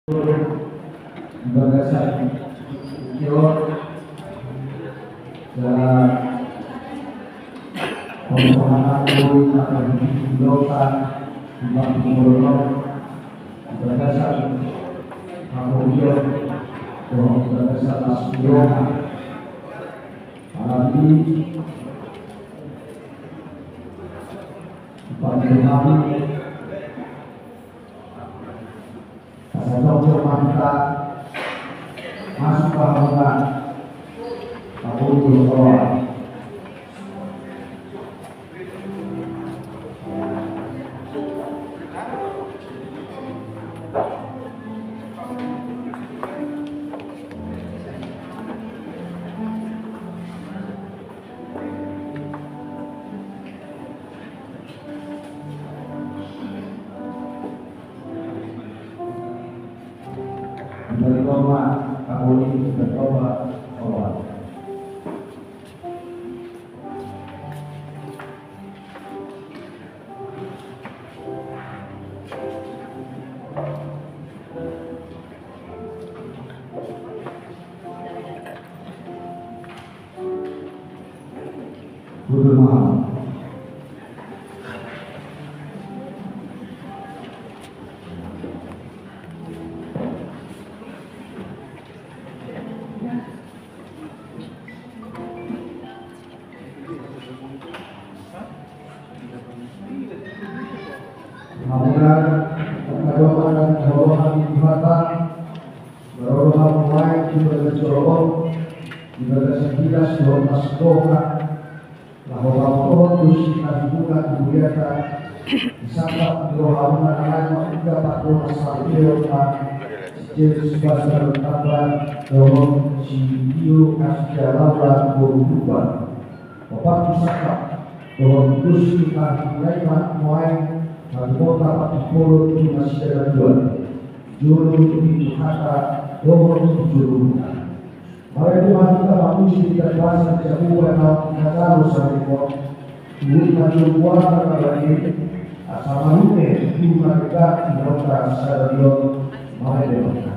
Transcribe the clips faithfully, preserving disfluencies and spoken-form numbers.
Di bagasan tingki on, jala pembukaan doi, maka di bagasan di bagasan pembukaan, dohot di bagasan las ni roha. Alani i, di bagasan hami, asa jongjong ma hita masuk tu hamu na, paboi tu roha. Dari Roma, Katolik, dari Roma, Roma. Hamu na, hamu na, hamu na, hamu na, Maroro hamu nuaeng tu bagasan joro on, di bagasan hilas dohot las ni roha, laho pamotohon dos ni hambirang di hurianta, disangkap ni rohamuna na lae mangula pardongan saripeon, si Jesus Bastian Tamba dohot si Dio Asia Laura boru Purba. Opat tu sangkap dohot dos ni hambirang i ma nuaeng hatubuan partingkian tu nasida na dua, jolo tu Tuhanta dohot tu jolo huta. Mari tu hita mamuji di bagasan jabu na hujalo sahali on, tu na jolo huta na badia, asa malungun tu na denggan di naung sada on. Mari tu hita.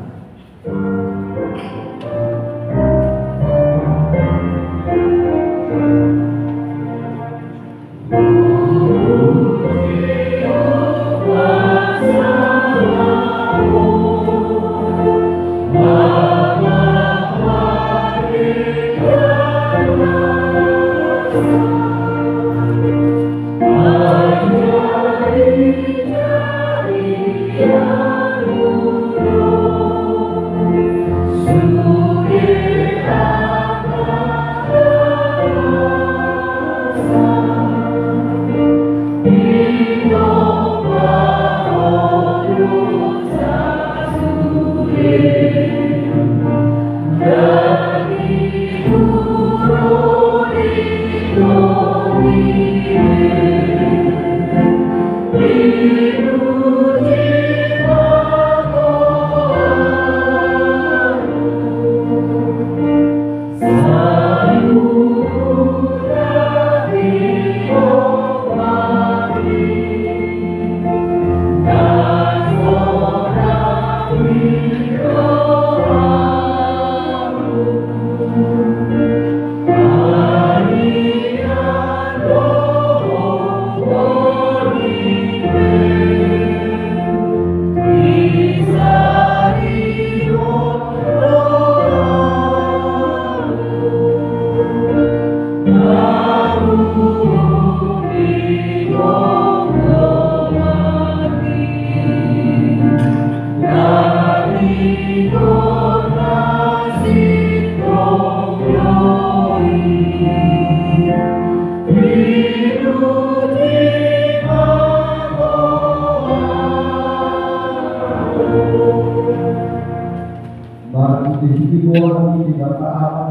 Marhitehite goar ni Debata Ama,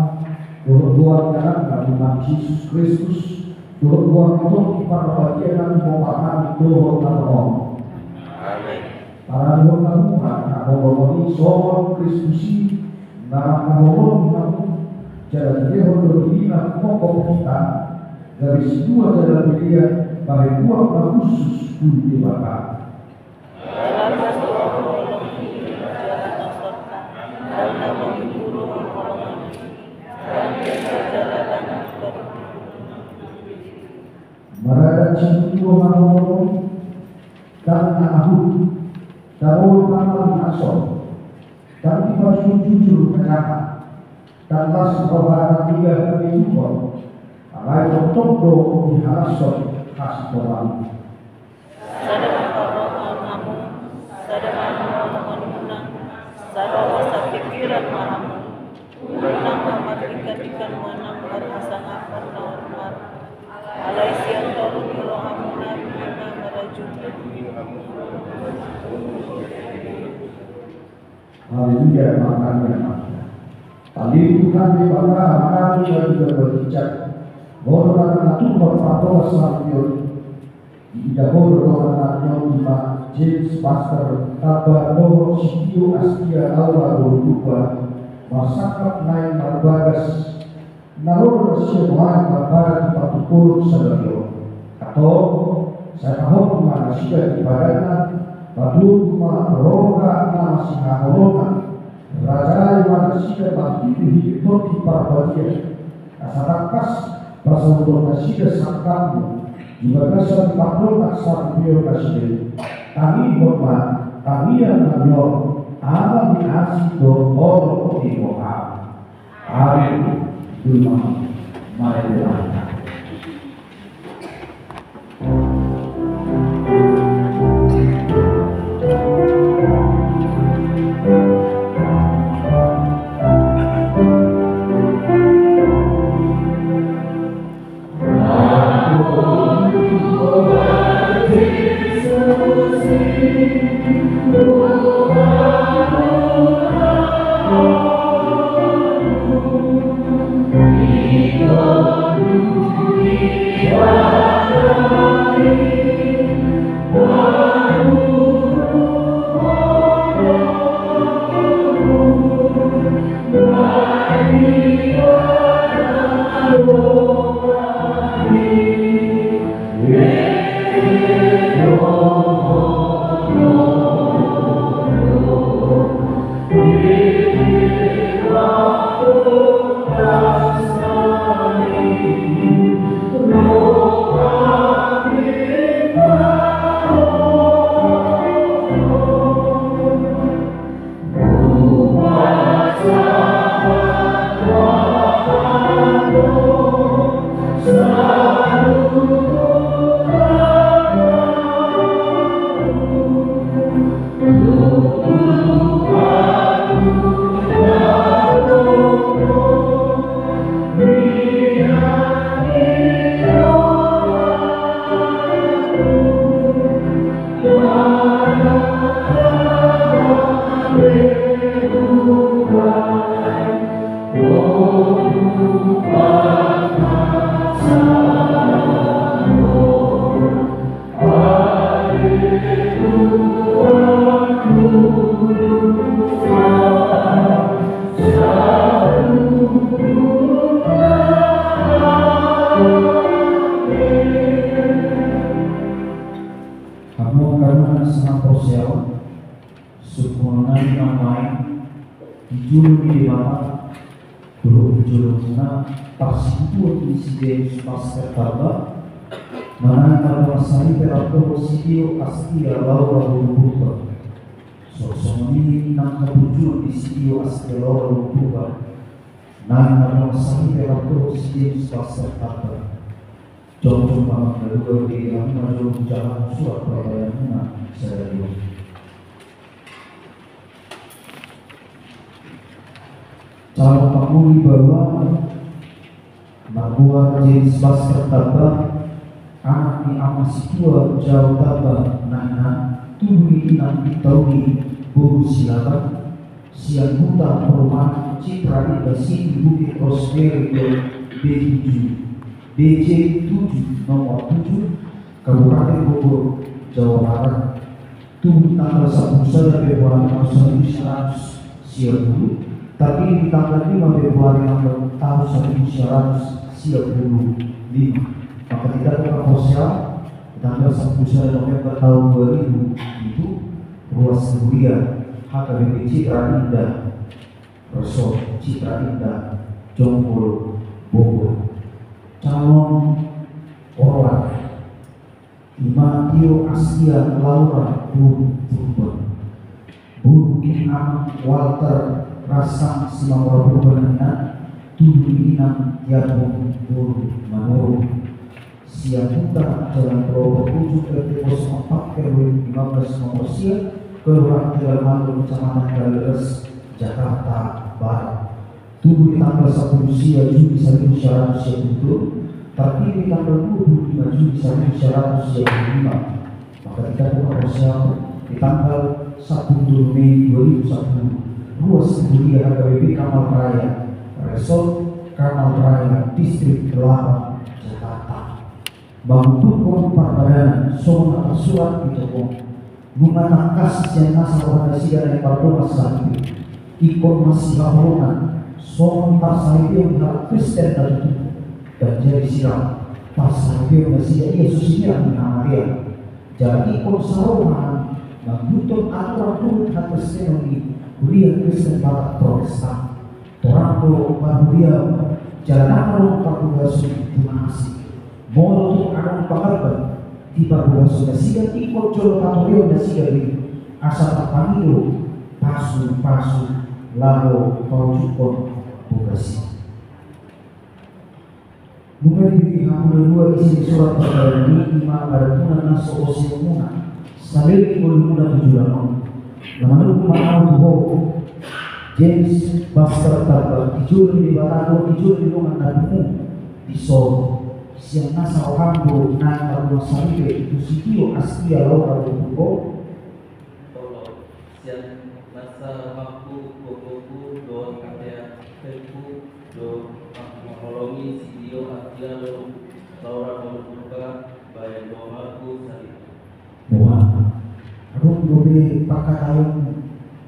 dohot goar ni Anakna Tuhan Jesus Kristus, dohot goar ni Tondi Parbadia na tumompa hami dohot na torop. Amen. Parange hamu ma haholomon i songon Kristus i na mangkaholongi hamu, jala dilehon do dirina manghophop hita, gabe sinua jala belean, bahen buat na hushus tu Debata. Tuhan Allah, dan ahu, dan Allah Taala di asor, dan di baju jujur menjaga, dan las roha dan lidah kami tuhan, alai tongtong do di halason kasih Tuhan. Sada ma parrohaon hamu, sada ma haholongonmuna, sada ma sapikiran ma hamu. Unang ma mardikan-dikan manang marhasangapon na hormat. Alai sian toru ni rohamuna boi ma marajut. Haleluya, makanya. Haleluya, Tuhan Debata, makanya juga berbicara. Bola na tumpah papola sampion. Diida ho do dongan nami on i ma James Pastor Tamba dohot si Tio Astia Laura boru Purba, marsangkap naeng marbagas na ro do nasida nuaeng marbadan di partuturon sadari on. Antong, sai pahompu ma nasida di padanna, patudu ma roha na masihaholongan, rajai ma nasida marhitehite Tondi Parbadia. Asa tangkas pasaulhon nasida sangkapmu di bagasan pardongan saripeon nasida i. Tangihon ma tangiang nami on, ala ni asi dohot holong ni roham. Amin. Tuhan ma. Mari berdoa. Hamu angka dongan sahaporseaon, sungkunnami ma naeng di jolo ni Debata dohot di jolomuna parsikutuon ni si James Pastor Tamba, manang na dongan saripe rap dohot si Tio Astia Laura boru Purba. So songon i nang haburjuon ni si Tio Astia Laura boru Purba, nang na dongan saripe rap dohot si James Pastor Tamba. Jongjong ma hamu na dua, di hamu ma jongjong, jala surat pardonganmuna sadari on. Calon pangoli baoa margoar James Pastor Tamba, anak ni Ama Situa Jao Tamba na inang, tubu ni inang Pintauli boru Silaban, sian huta Perumahan Citra Indah City, Bukit Rosemary, B tujuh, B C tujuh, nomor tujuh, Kabupaten Bogor, Jawa Barat. Tubu di tanggal sampulu sada Februari tahun saribu sia ratus sia pulu, tapi di tanggal lima Februari tahun saribu sia ratus sia pulu lima. Maka di tanggal, di tanggal sampulu sada November tahun dua ribu pitu, ruas huria H K B P Citra Indah, Resort Citra Indah, Jonggol, Bogor. Calon korban. Ima Tio Askia Laura boru Purba. Boru ni amang Walter Rasang Simamora Purba na hinan, tubu di inang Tiabung boru Manurung. Siamun Huta Jalan Pulau Berujung, R T kosong empat, R W lima belas nomor sia, Kelurahan Tegalumalu, Kecamatan Kalideres, Jakarta Barat. Tubu di tanggal sampulu sia Juli saribu sia ratus sia pulu tolu, tartibi di tanggal dua pulu lima Juli saribu sia ratus sia pulu lima. Manghatai persiapan di tanggal sampulu tolu Mei dua ribu sampulu, ruas Kuliah H K B P Kamal Raya, Resort Kamal Raya, Distrik Kelapa, Jakarta. Mangundurhon parpadanan songon na tarsurat di topong. Nunga tangkas sian nasa roha nasida naeng mardongan saripe, ingkon masihaholongan songon parsaripeon halak Kristen na tutu, dan jadi sirang parsaripeon nasida ia so sirang ni hamatean. Jala ingkon saroha mangihuthon aturan rukun hakristenon ni Huria Kristen Batak Protestan. Torang do parhuriaon, jala ndang adong parhuriaon tu na asing. Molo tung adong pangalban di parhuriaon nasida, ingkon jolo patorihon nasida do i, asa tarpangido pasupasu laho paujukhon bogas i. Nunga dibege hamu na dua isi ni surat parpadanan i, ima padanmuna na so oseonmuna saleleng ngolumuna tu joloan on. Na manungkun ma ahu tu ho, James Baskar Tamba, di jolo ni Debata dohot di jolo ni dongan na pungu dison, sian nasa roham do naeng mardongan saripe tu si Tio Askia Laura boru Purba? Tolong, sian nasa rohangku, gogoku dohot ateatengku do manghaholongi si Tio Askia Laura boru Purba bahen donganku saripe. Boha, adong dope pangkataion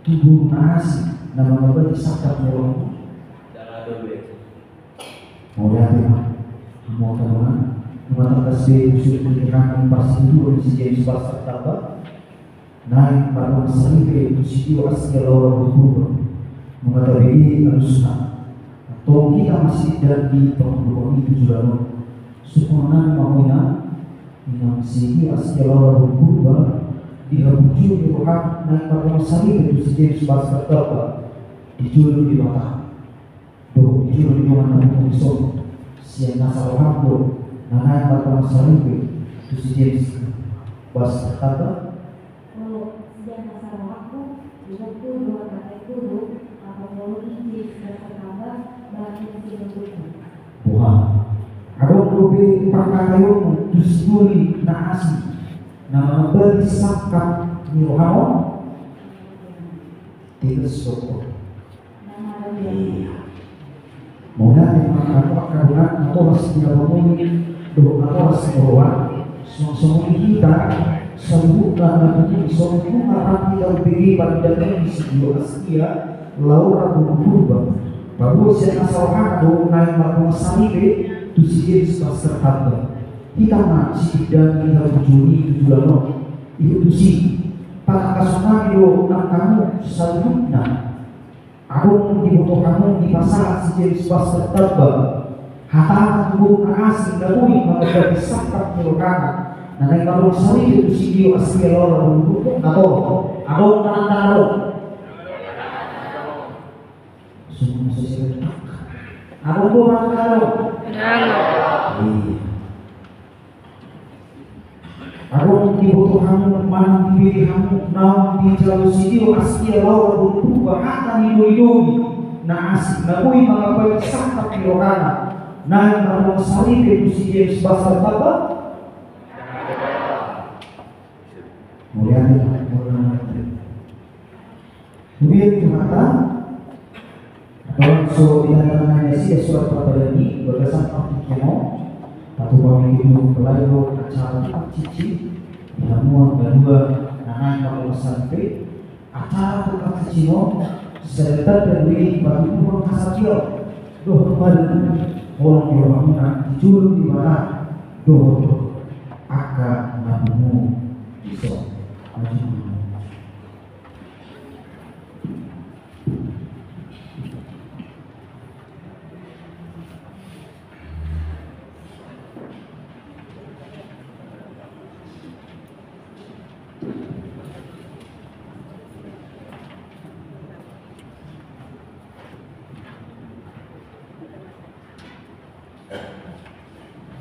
tu boru na asing na mangambati sangkap ni rohangku? Ndang adong be. Mauliate ma. Hamu angka dongan, nunga tangkas be husuru hami parsituturon ni si James Baskar Tamba naeng mardongan saripe tu si Tio Askia Laura boru Purba. Nunga tabege alusna. Antong hita ma sian di pangundurhon i tu joloan on. Sungkunnami ma ho inang, inang si Tio Askia Laura boru Purba, di haburjuon ni roham naeng mardongan saripe tu si James Baskar Tamba, di jolo ni Debata dohot di jolo ni dongan na pungu dison, sian nasa roham do na naeng mardongan saripe tu si James Baskar Tamba? Olo, sian nasa rohangku, gogoku dohot ateatengku do manghaholongi si James Baskar Tamba bahen donganku. Boha, adong dope pangkataionmu tu si doli na asing na mangambati sangkap ni roham on? Tegas do ho. Iya. Mauliate ma, angka dongan, natoras di na pamuli dohot natoras di na roa. Songon i hita saluhutna na pungu dison, nunga rap hita umbege padandanon ni si Tio Askia Laura boru Purba. Paboa sian nasa rohana do naeng mardongan saripe tu si James Baskar Tamba. Hita ma sipidangi haburjuon i tu joloan on. Ihut tusi, patangkashon nami do nang hamu saluhutna. Adong diboto hamu dipasahat si James Baskar Tamba hatana tu boru na asing na boi mangambati sangkap ni rohana na naeng mardongan saripe tu si Tio Askia Laura boru Purba, na torop? Adong ma nang ndang adong? Songon na so sirang. Adong do ma nang ndang adong? Ndang adong. Iya. Adong diboto hamu manang dibege hamu naung dijalo si Tio Askia Laura boru Purba hata ni dolidoli na asing na boi mangambati sangkap ni rohana naeng mardongan saripe tu si James Baskar Tamba? Mauliate, mauliate. Kemudian Tuhanta, antong so ditandatangani nasida surat parpadanan i, bagasan partingkian on, patupa ma i tu pelayo acara tukang cici di hamu angka dua na naeng mardongan saripe. Acara tukang cici on sada tanda do i patuduhon hasatiaon dohot pardongansaripeon ni rohamuna di jolo ni Debata dohot angka na pungu dison. Maju.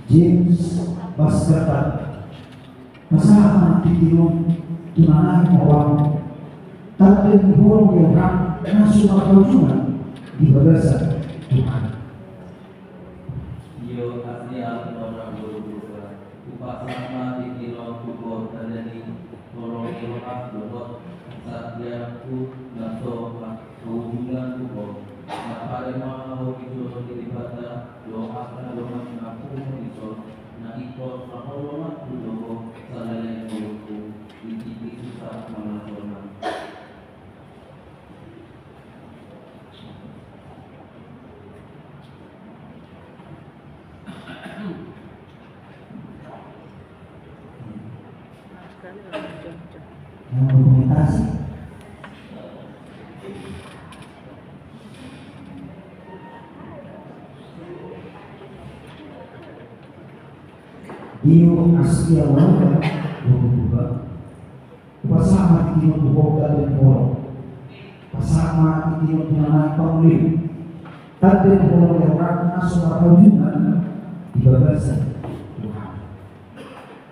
James Baskerta, pasahat ma tingki on tu na naeng ro, tanda ni holong ni roham na so marhaujungan di bagasan Tuhan. Io, asi, amang boru Purba, hupasahat ma tingki on tu ho tanda ni holong ni roham dohot hasatiaonku na so marhaujungan tu ho. Na padan ma ahu di jolo ni Debata dohot angka dongan na pungu dison, na ingkon marholong ma tu ho saleleng ngolungku di tingki susah mangasona. Yang dokumentasi. Io, asi, amang boru Purba, hupasahat ma tingki on tu ho tanda ni holong. Pasahat ma tingki on tu na naeng pangoli, tanda ni holong ni roham na so marhaujungan di bagasan Tuhan.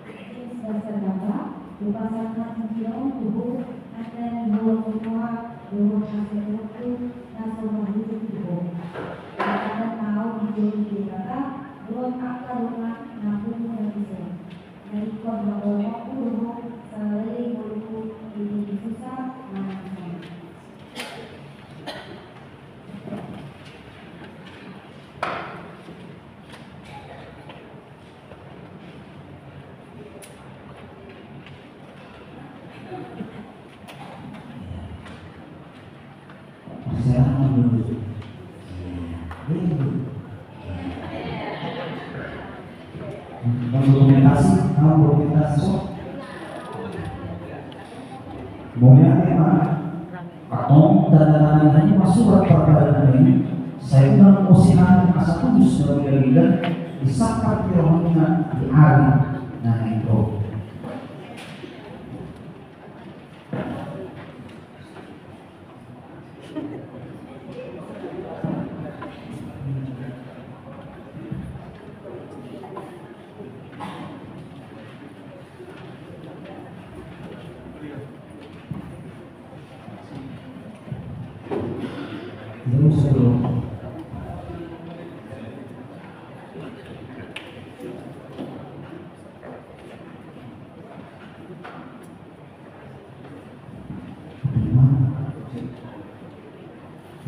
James Baskerta, hupasahat ma tingki on tu ho tanda ni holong ni roham dohot hasatiaonku na so marhaujungan tu ho. Na padan ma ahu di jolo ni Debata dohot angka dongan na pungu dison, na ingkon marholong ma tu ho saleleng ngolungku di tingki susah mangasona. Dokumentasi, dokumentasi. Mauliate ma. Antong tanda-tanda ni roha i ma surat parpadanan i, sai unang osihan asa kudus na margila-gila, disangkap ni rohangkon di ari na naeng ro.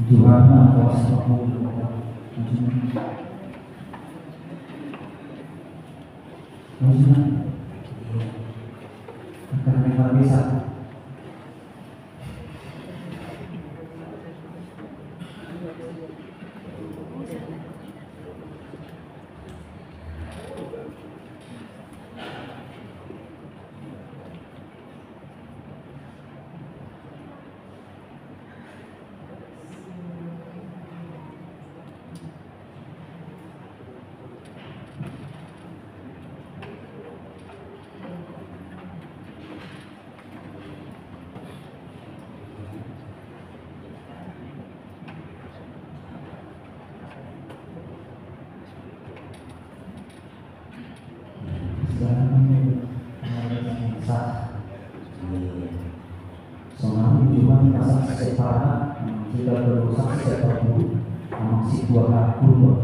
Tuhan, kuasa. Akan bisa. Sonari jumpa di pasar separna, kita berusah separna, sama si dua puluh.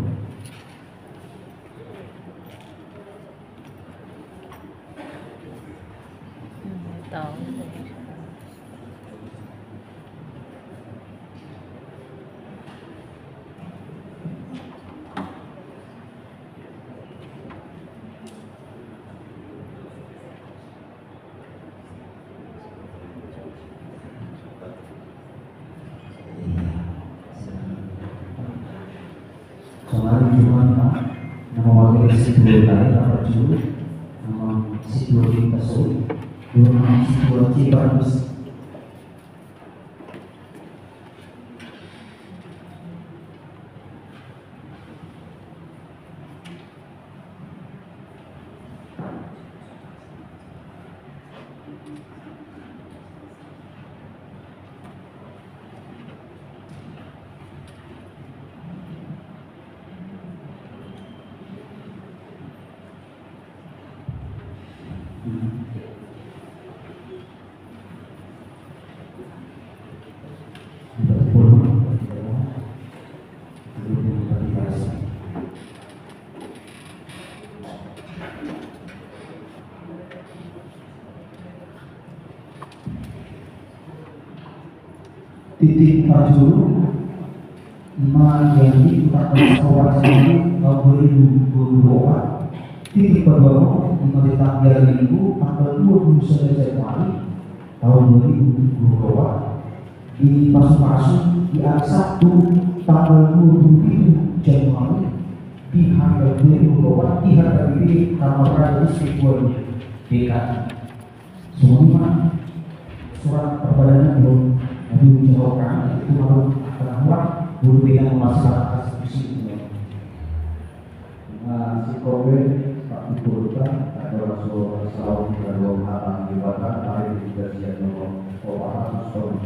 Sonari jumpa na mewakili si dua lain apa juru, nama si dua kita so, dua nama si dua kita. Titik parjolo, ima di ari Minggu tanggal sampulu Januari taon dua ribu dua puluh opat. Titik paduahon, ima di tanggal Minggu tanggal dua puluh sada Januari taon dua ribu dua puluh opat. Di pasupasu di ari Sabtu tanggal dua puluh pitu Januari di hari dua ribu dua puluh opat di H K B P Kamar Raja Distrik dua D K I. Songon i ma surat parpadanan, jadi jawab kami itu harus akan orang guru bina memastikan atas visi itu. Nah, si Kobe, Pak Gubernur, tak ada masuk salam, kita doa, Pak, di Batak, hari ini kita siap nomor empat ratus tahun.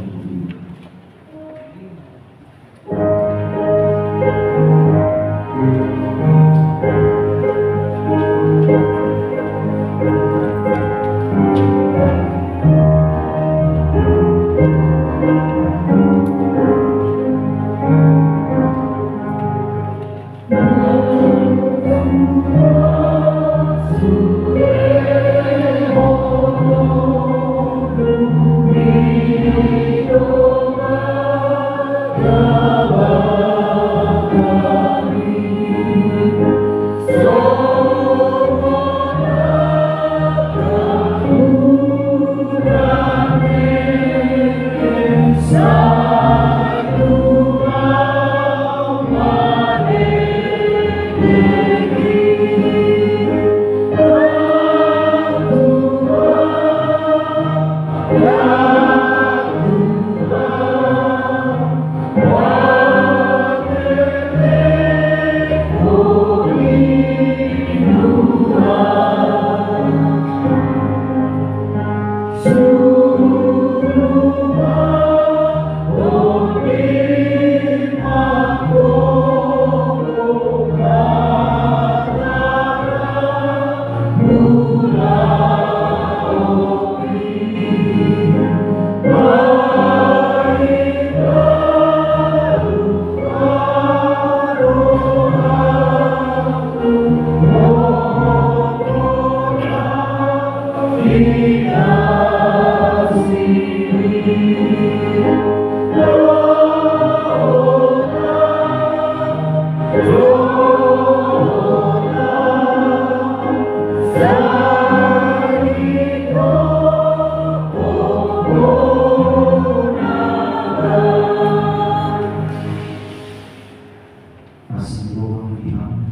Asi ni Tuhan di hamu,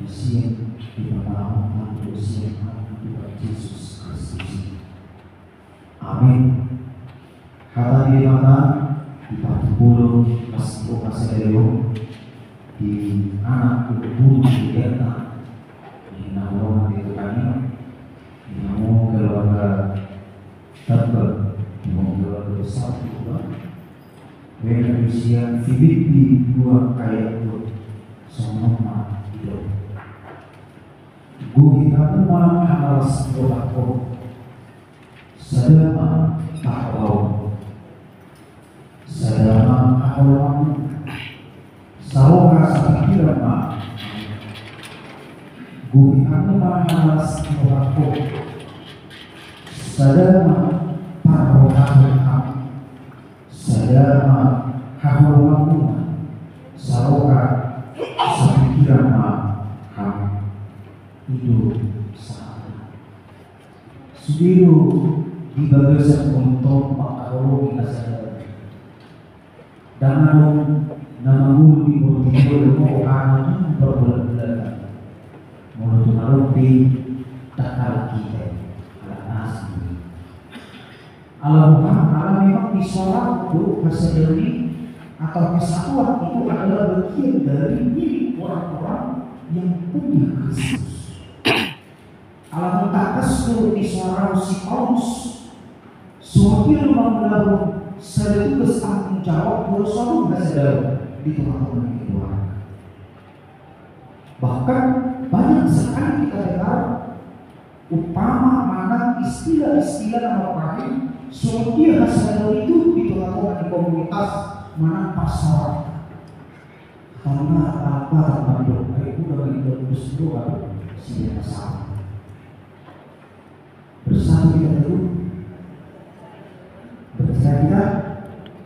di sian Debata Ama nang di sian Tuhan Jesus Kristus. Amin. Hata ni Debata di parpudi, pas di oka sedari on, di anak, di bulu, di genta, di naroman di tukani, di hamu keluarga Tamba, di hamu keluarga besar di Tuhan. Wena di sian Filipi dua ayat dua, songon on ma didok. Gohi hamu ma hamalas ni rohangku. Sada ma haholonganku. Sada ma haholonganku. Saroha sapikiran ma. Gohi hamu ma hamalas ni rohangku. Sada ma parrohahon hamu. Sada ma haholonganku. Saroha sapikiran ma hamu. I do sahatna. Sude do di bagasan on mangkaholongi na sada. Ndang adong na mangolu di portibi on, molo tung adong pe, ndang halak hita i, halak asing. Ala boha, ala memang di soal do hasadaon i atau kesatuan itu adalah bagian dari milik orang-orang yang punya Kristus. Ala tangkas do disorang si Paulus, songon dia do mangulahon sada tugas tanggung jawab, molo so adong hasadaon di tonga-tonga ni keluarga. Bahkan banyak sekali kita dengar umpama manang istilah-istilah na mangkatai songon dia hasadaon itu di tonga-tonga ni komunitas manang parsaoran. Karena apa tanggung jawab, eh, udah nggak ikut terus, bro, kan? Sehingga masalah. Bersatu kita teguh. Bercerai kita.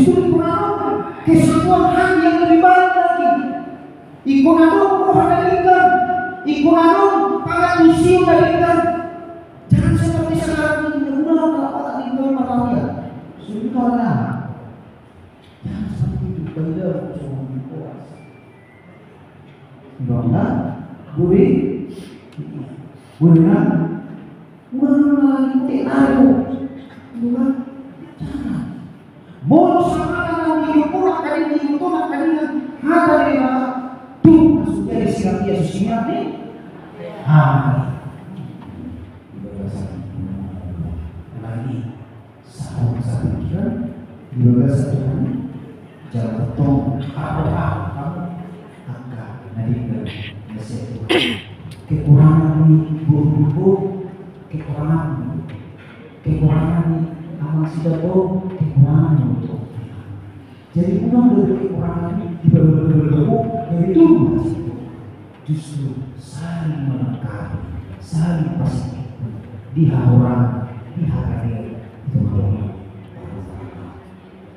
justru ingkon adong keseruan hati yang lebih baik lagi. Ingkon adong roha na denggan, ingkon adong pangantusion na denggan. Jangan seperti sekarang ini, udah, kalau kata di luar mata dia, sudah lah. Jangan seperti itu, beda sama orang. Bangga, buri, buri, ulang, ulang lagi, ulang, ulang. Jangan. Molo sahat na di umur tadi, di umur tadi, hata dia, tu, sudah siap dia, susinya nih. Amin. Lagi. Satu, satu pikiran, di bagasan Tuhan, jangan tong, apa, apa, angka na denggan, na sehat. Kekurangan ni boru-boru, kekurangan ni, kekurangan ni amang sidabo, kekurangan ni untuk. Jadi, unang do kekurangan ni, di bagasan Tuhan, jadi tubuh. Justru saling melengkapi, saling pasitik di hahurangan, di hagalean, di tengah-tengah.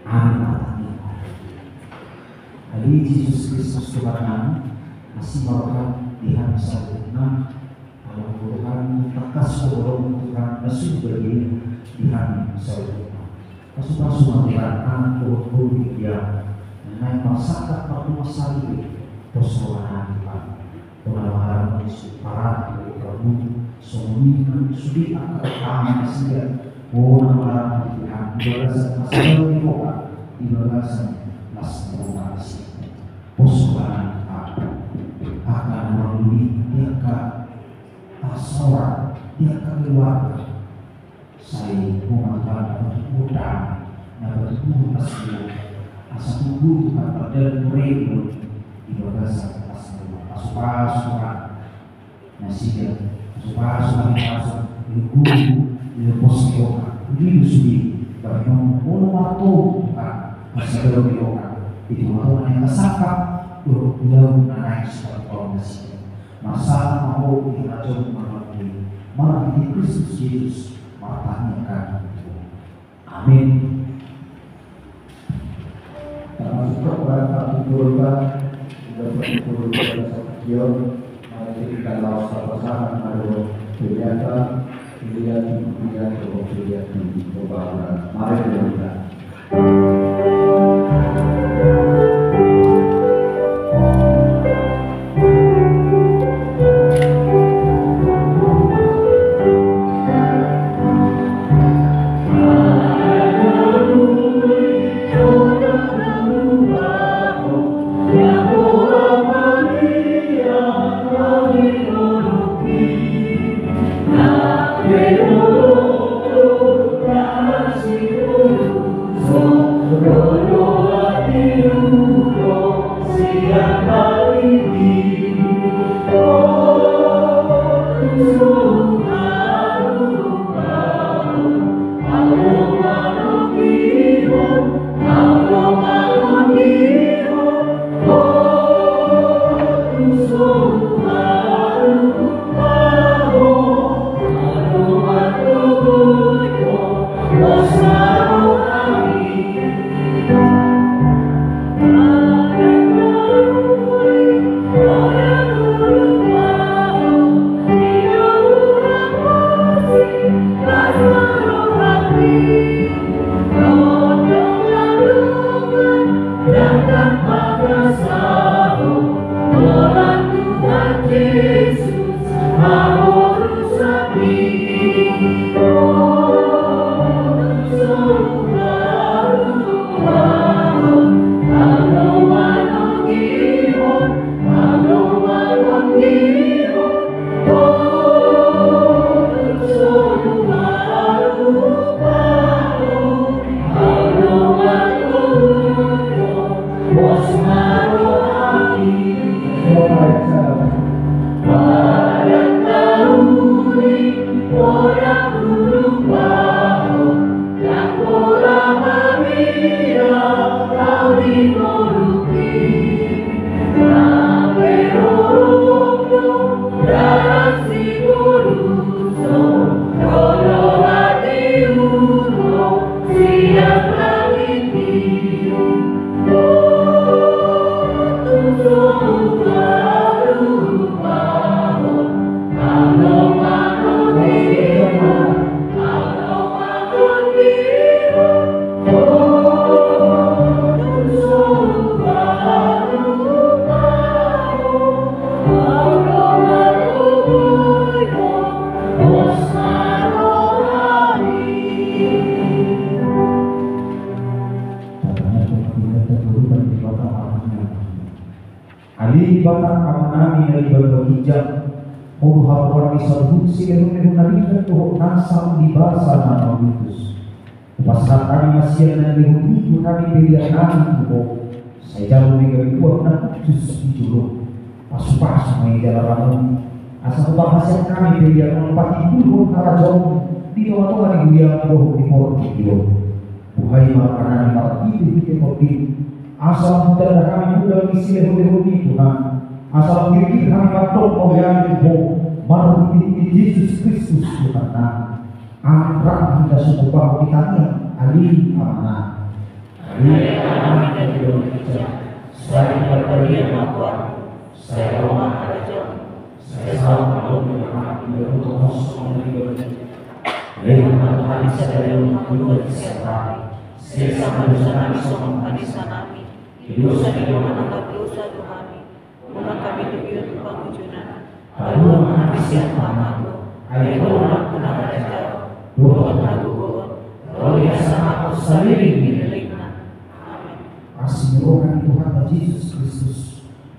Amin. Amin. Jadi Jesus Kristus Tuhan nami, masih mauliate di hami saluhutna, ala Tuhan, tangkas do holong Tuhan, masih badia di hami saluhutna. Pasu-pasu ma Tuhan, anak, dohot boru di dia, na naeng marsangkap marpungu sahali, pos rohana Tuhan. Tuhan, mauliate ma di sude paradu, paradu, songon i nang sude angka tangan nasida. O, mauliate ma Tuhan, di bagasan las ni roha, di bagasan las ni roha nasida. Pos rohana Tuhan, angka na marlului, di angka parsaoran, di angka keluarga. Sai Ho ma Tuhan na patuduhon damai, na patuduhon las ni roha. Asa tubu Tuhan, pardalanan roha i di bagasan las ni roha. Pasu-pasu Tuhan nasida, pasu-pasu ma Tuhan, di guru, di pos ni roha, di sude, bahen on, molo martonggo Tuhan, pasu-pasu ni roha, di tengah-tengah ni masyarakat, dohot ulaon na naeng sipatorang nasida. Marsahat ma Ho di harajaonMu na martua i, marhite Kristus Jesus martangiang hami tu Ho. Amin. Termasuk kepada satu keluarga, juga satu keluarga satu kion, mari kita laos pasahat madu pilihan, pilihan, pilihan, pilihan, pembangunan. Mari kita. Tatangiangkon ma hita tu Debata Ama nami. Ale Debata Ama nami na di banua ginjang, Ho do haroan ni saluhut silehonlehon na rida dohot nasa di basa na mamutus. Hupasahat hami ma sian na nilehonMi tu hami pelean nami tu Ho. Sai jalo be gabe uap na hushus di jolom. Pasupasu ma i jala ramoti, asa huparhaseang hami pelean on patimbulhon harajaonMu di tongatonga ni huriaM dohot di portibi on. Buhai ma roha nami marhitehite TondiM, asa lam hutanda hami mudar ni silehonlehonMi Tuhan, asa lam girgir hami mandok mauliate tu Ho marhitehite Jesus Kristus Tuhannami. Amen. Rap ma hita sumurpang di tangiang Ale Amanami. Ale Amanami na di banua ginjang, sai parbadia ma goarMu, sai ro ma harajaonMu, sai saut ma lomo ni rohaM, diboto Ho songon na di banua ginjang. Lehon ma tu hami sadari on hangoluan siapari on, sesa ma dosanami songon panesanami di dosa ni dongan na mardosa tu hami. Unang hami togihon tu pangunjunan, palua ma hami sian pangago. Ai Ho do nampuna harajaon dohot hagogoon dohot hasangapon saleleng ni lelengna. Amen. Asi ni roha ni Tuhanta Jesus Kristus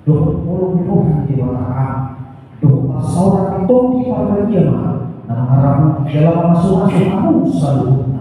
dohot holong ni roha ni Debata Ama dohot parsaoran ni Tondi Parbadia ma na mangaramoti jala mamasumasu hamu saluhutna.